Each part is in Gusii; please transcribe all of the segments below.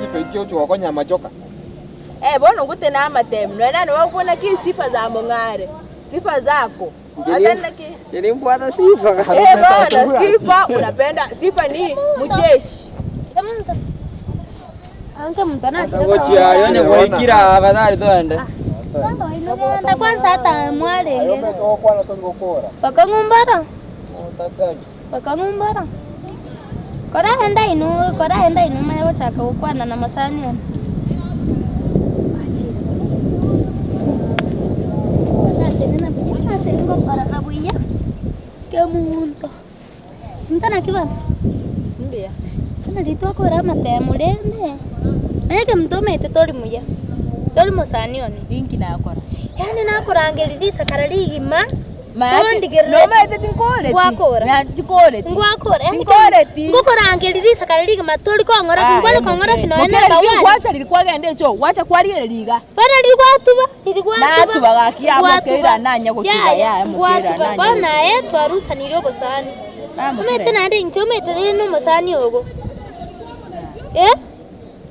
Sifa echi ochi gokonya amachoka. Eh, bono ngotena amatemu, nonya nane bagokwana ki sifa za mong'are, sifa zako. Ata naki? Inche nimbwate sifa. Eh, bono sifa unapenda, sifa ni mcheshi. Gochia aye onye gwaikire aa afadhali toende. Kwanza hata mwarenge bakang'umbara bakang'umbara koragenda inwe koragenda inwe manye gochaka gokwana na mosani one. Natenena buya ase ngokorora buya kemunto. Omonto naki bono? Mbuya. Bono riria twakora amatemo rende, onye kemunto omanyete tori muya, tori mosani one. Inki nakora? Yaani nakorangeria risakara rigima, Maate, tondigerereti. nomaete tinkoreti. Ngwakora. Na tinkoreti. Ngwakora, yaani Tinkoreti. ngokorangeria risakara rigima tori kong'ora ki, nkware kong'ora ki nonya Mokere number riria one. gwacha riria kwagenda echoo, gwacha kwarigereria iga. Bono riria gwatuba, riria gwatuba, Natuba gaki ya gwatuba. mokeira nanye gotuba, Yaya, yaya mokeira gwatuba. nanye Bono gotuba. aye twarusanire obosani. Ah, mokeira. Omanyete naende inche omanyete ere na omosani ogo. Eh,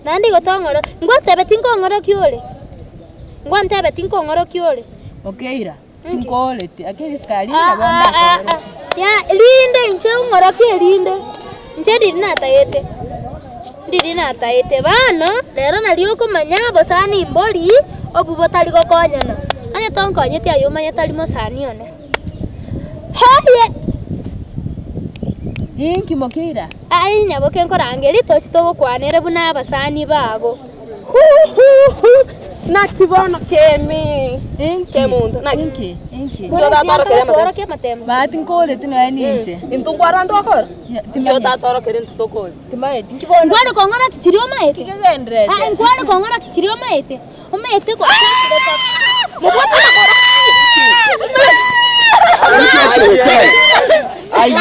naende igo tong'ora, ngwatebeti nkong'orokia ore, ngwantebeti nkong'orokia ore. Mokeira, Inki? tinkoreti, lakini risika rinde Ah, nabo ah, ah, ah. ndakong'orokia. Ya, rinde inche ong'orokie erinde, inche riri natagete, riri natagete. Bono, rero nari okomanya obosani mbori, obwo botari gokonyana. Onye tonkonyeti aye omanye tari mosani one. Haye! Inki mokeira? Aye nyaboke nkorangerie tochi togokwanere buna abasani bago. Naki bono kemi kemonto naki Inki? Inki? Inki otatorokere amatemo? Tworokie amatemo. Bahati nkoreti nonya ninche. Intwe nkwarora ntokora? Ya, Inki timanyeti. otatorokere intwe tokore? Timanyeti. Inki bono? Nkware kong'ora ki chiria omaete? Kigendererete. Ah, nkware kong'ora ki chiria omaete? Omaete gwachakire papa. Mobwate amagoro. Aye.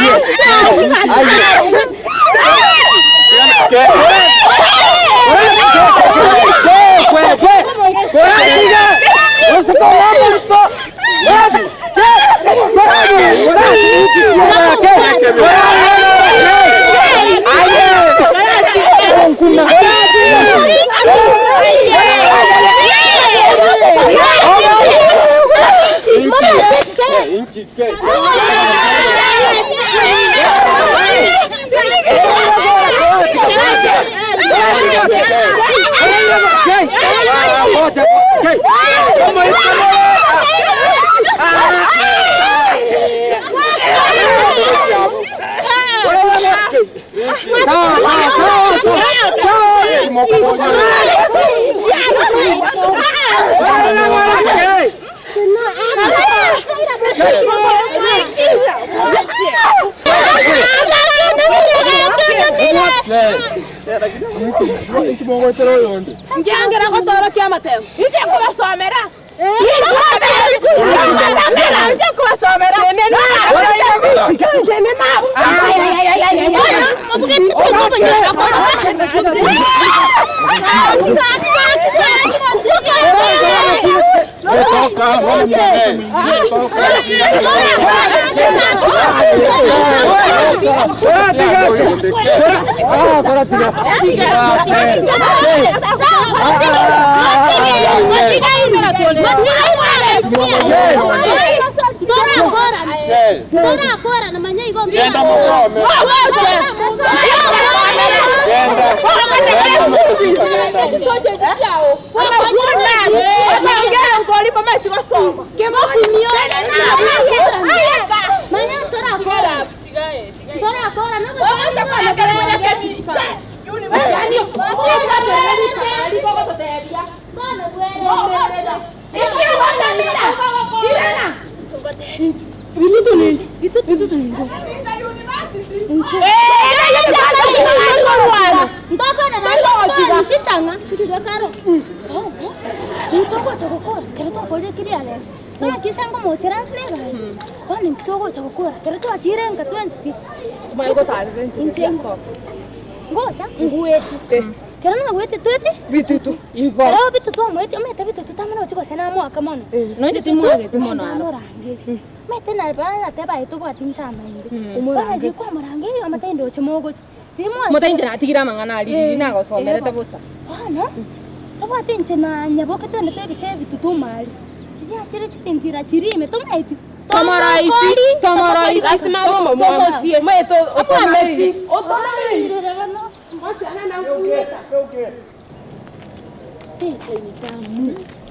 Aye. Nkiangera gotorokia amatemo. Inche nkobasomera. Inche nkobasomera. Chichang'a ntigakaro togocha gokora kero twakorire clearance torakisa ngomochera negari bono inki togocha gokora kero twachire nka twensi pi inche ngocha ngweti kero nagwete twete Bitutu. kero bitutu amwete omanyete bitutu tamana gochi gose namoaka mono Noinche timwagete mono aro. Namorangeri omanyete nari nateba aye tobwati nchama ende bono riria kwamorangeria omotebia ndoche mogocha. Mote inche natigire amang'ana aria riria nagosomerete bosa. Bono, tobwate inche na nyaboke twende twebise ebitutu aria. Riachire chitintira chiria ime tomaeti. Tomoraisi, tomoraisi, Lazima tomosie, omanyete otonameiri. Otonameire bono.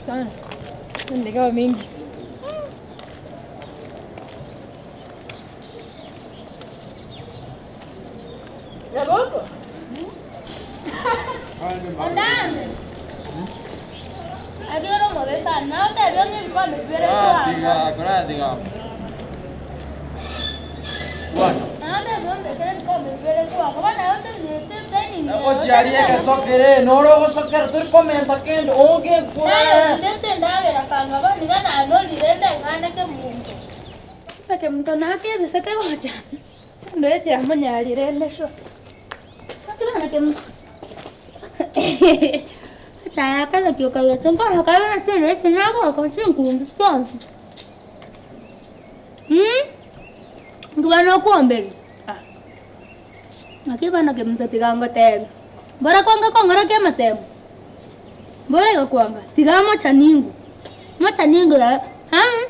Sana. Ndege mingi. Ondande. Akioro omobe sana. Naye otebie onye ebikombe bibere twanga. Naye otebie ombekere ebikombe bibere twanga. Bono naye otenenete dining eye, Ochiarie egesokere, noro ogosokera tori komenta kende, oge kura. Naye ondete endagera kanga bono iga nanorire ndeng'ane kemunto. Ekemunto nakebisete gocha. Chindoe chiamonyarire ende sure. Naki bono kemunto. Echae akana okagete nkoaka buna chindoe nagoaka chinkundu chionsi. Inki bono okoomberia? Ah. Naki bono kemunto tiga ngotebie. Mbora kwanga kongorokia amatemo? Mbora igo kwanga, tiga mochaningu. Mochaningu yaye, yaani.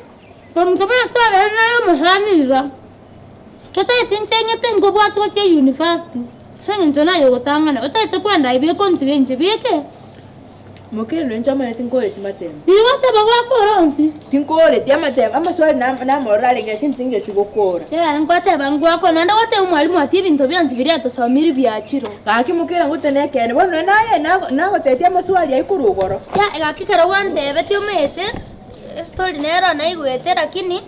Omonto buna twabere naye omosani iga, totaeti inche ng'ete nkobwati gochia university, ase eng'encho naye ogotang'ana, otaete kwenda iga ekontiga inche bieke. Mokendo inche omanyete tinkoreti matemo. Igo teba gwakora onsi. Tinkoreti amatemo, amaswali namorora arenge lakini tingeti gokora. Yaya ngoteba ngwakora naende goteba omwalimu ati ebinto bionsi biria atosomiri biachire. Gaki mokere ngote nekeene, bono nonye naye nagotebetie amaswali ayio korwa igoro. Ya gaki ekero gwantebetie omanyete. Estori nero naigwete lakini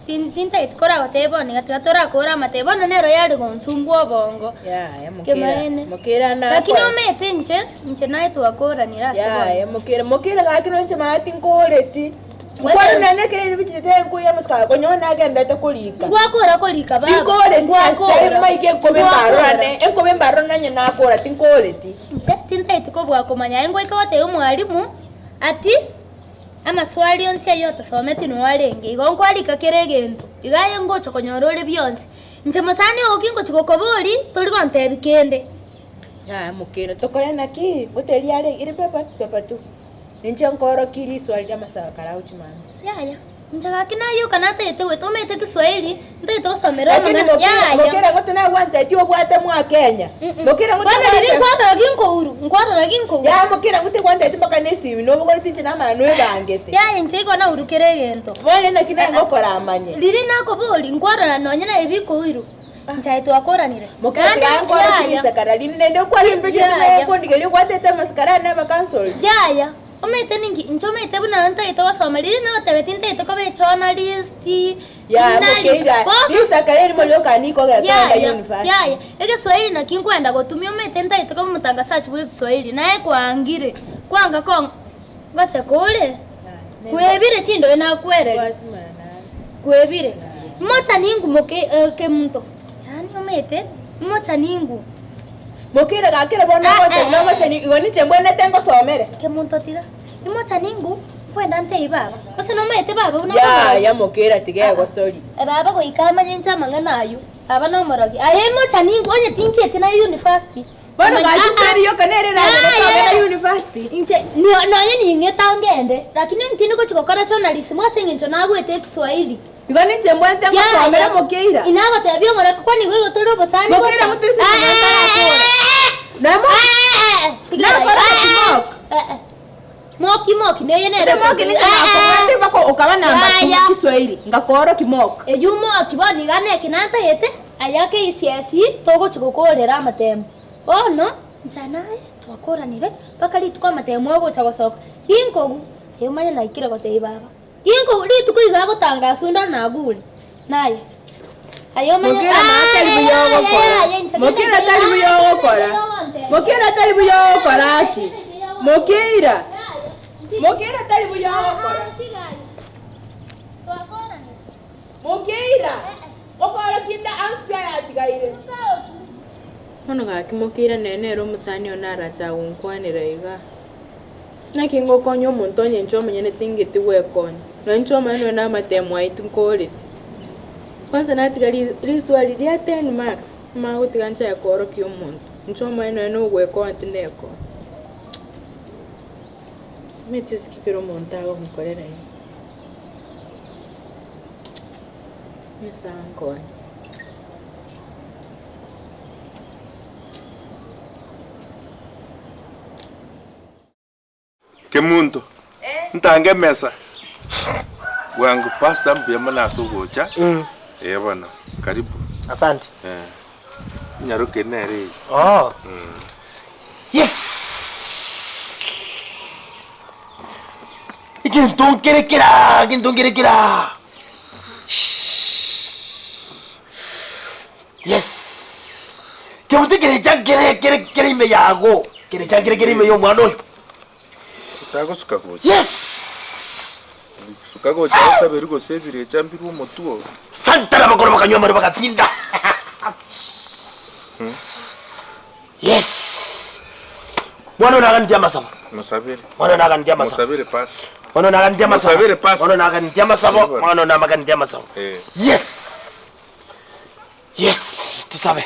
tintageti koragotebia bono iga tiga torakore amatebe bono nero yare gonsumbua obongo Yaya mokera Kemanene. mokera lakini nakora omanyete inche inche naye twakoranire ase bono. Yaya mokera mokera gaki nonye mama tinkoreti Gwete- Kwani nonye ekero ribichete nkoiya mosika onye nagendete korika Ngwakora korika baba tinkoreti ase ngwakora. maika enkobe Ngwakora. mbarorane enkobe mbarorane onye nakora tinkoreti Inche tintageti kobua komanya aye ngoika gotebia omwalimu ati. Amaswali onsi ayio otasometi nigo arenge, igo nkwarika kera egento, iga aye ngocha konyora ore bionsi. Inche mosani oo ki ngochia gokoboria, tori gontebia kende. Yaya mokere tokore naki? Ngotebi are ere paper paper two. Ninche nkoorokie riswali ria amasabo kare agochia mambia. Yaya, inche gaki nayoka natagete goeta omanyete Kiswahili, ntagete gosomera Lakini amang'ana, yaya. mokere ngote nagwantetie obwate mwa Kenya. Mokere ngote Bono riria gwante- nkwarora ginkouru, nkwarora ginkouru. Yaya mokere ngote gwantetie mpaka na esimi nobogoreti inche namanya noebangete. Yaya inche igo nauru kera egento. Bono naki naye ngokora amanye. Riria nakoboria, nkwarora nonye naye bikoirwa, inche aye twakoranire. Mokere Naende tiga nkore yaya, chirisakara rinde naende okwarire Yaya. kondigeria ogwatete amasikara ane amakansori. Yaya, omanyete ninki, inche omanyete buna ntagete gosoma, riria nagotebeti ntagete koba ejournalist, Yaya nari- mokeira bono- risakara erimo rioka nikogera toenda Yaya, university. yaya, egeswahili naki nkwenda gotumia omanyete ntagete koba omotangasaji bwa egeswahili, naye kwangire, kwanga kong goseka ore, kwebire chindoe nakwereria, kwebire. Mocha ningu moke kemunto, yaani omanyete, mocha ningu. Mokere gakere bono Ah, ogocha eh, eh, nogochani igo ninche mbwenerete ngosomere. Kemunto tiga, imocha ningu, nkwenda ntebie baba, gose nomanyete baba buna Yaya mokera tiga egosori. Baba goika amanye inche amang'ana ayio, baba nomorogi. Aye imocha ningu, onye tinchieti naye university. Bono Omanye- gaki ah, ah. seri yoka nere Yaya. eragere university. Inche nonye ning'ete ngende, lakini ntindi gochia gokora journalism ase eng'encho nagwete ekiswahili. Igo ninche mbwate ngosomera mokeira. Inagotebia ong'ora kwani igo igo tore obosani Mokeira bosa. motese ntarakora. Namo Nakora kimok. Moki moki neye nere. Moki ninche nakobwate mpaka okaba namba Yaya. two Kiswahili ngakora kimok. Eywo moki bono iga neki natagete aya KCSE togochi gokorera amatemo. Bono inche naye twakoranire mpaka rituko amatemo agocha gosoka. Ginkogu, omanye naikire gotebia baba. Ginko rituko iga agotangasa onde nagure. Naye. Aye omanye Mokera maa tari buya ogokora. Mokera tari buya ogokora. Mokera tari buya ogokora aki. Mokera. Mokera tari buya ogokora. Mokera. Okora kinda answer yatigaire. Bono gaki mokeira nere nere omosani one arache agonkwanera iga. Naki ngokonya omonto onye inche omonyene tingeti gwekonya, nonya inche omonyene nonya na amatemo aye tinkoreti. Kwanza natiga ri- riswali ria ten marks. Omanye gotiga nchake koorokia omonto, inche omonyene nonye na ogwekonya tindekonya. Omanyete esike ekero omonto agokorera iga, Nyasae ankonye. Kemunto, ntange emesa bwango pastor mbuya mono ase ogocha eh bono karibu. Asante. Eh, nyaroke nere eye. Oh. Yes! Egento nkere kera, egento nkere kera. Yes! Kebuti kerecha nkere kere kere ime yago, kerecha nkere kere ime y'omwana oyo. Otagosuka gocha. Yes! Suka gocha osaberi gose ebirecha mbirwe omotwe oo. Santana bakoro bakanywa amarwa bagatinda. Yes! Mwana oyo naganitie amasabo. Mosabere. Mwana oyo naganitie amasabo. Mosabere pastor. Mwana oyo naganitie amasabo. Mosabere pastor. Mwana oyo naganitie amasabo. Eh, bwana. Mwana oyo namaganitie amasabo. Eh. Yes! Yes! Tusabe.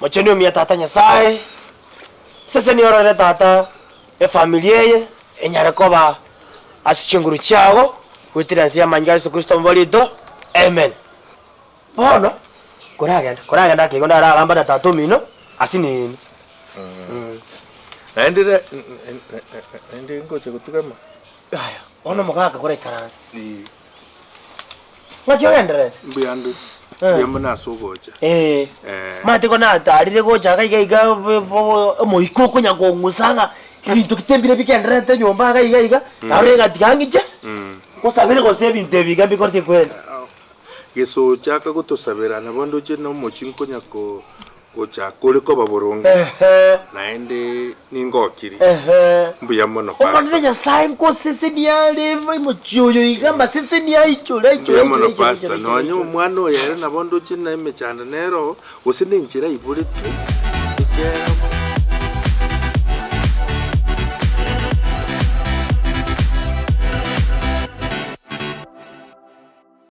Mochenu omuya Tata Nyasaye, sesenia orore Tata efamiri eye enyare koba ase chinguru chiago goetera ense y'amanyinga a Yeso Kristo omobori oito, amen. Bono, koragenda koragenda ake igo nararamba na tata omino ase nini. Naende re naende ngocha gotugama. Aya, bono omogaka koraikaranse. Ng'aki ogendererete? Mbuya ande, mbuya mono ase ogocha. Eh. Eh. Omanyete ko natarire gocha iga iga iga bo- bo- omoika okonya kong'usa ng'a ebinto gete mbire bigendererete nyomba iga iga iga, narora egatiga ng'iche, ngosabere gose ebinto ebi iga mbikorete kweri. Gesocha akagotosabera nabo ndoche na omochie nkonya ko gochaka ore koba boronge, Ehe. naende ningokiri. Ehe. Mbuya mono Omonene Pastor. Nyasae nkosesenia are omochie oyo iga amasesenia aichore aichore Mbuya mono aichore aichore Pastor. aichore Nonya aichore. omwana oyo ere nabo ndoche na emechando nero, gose nenchera aiboretwe, ekiagera.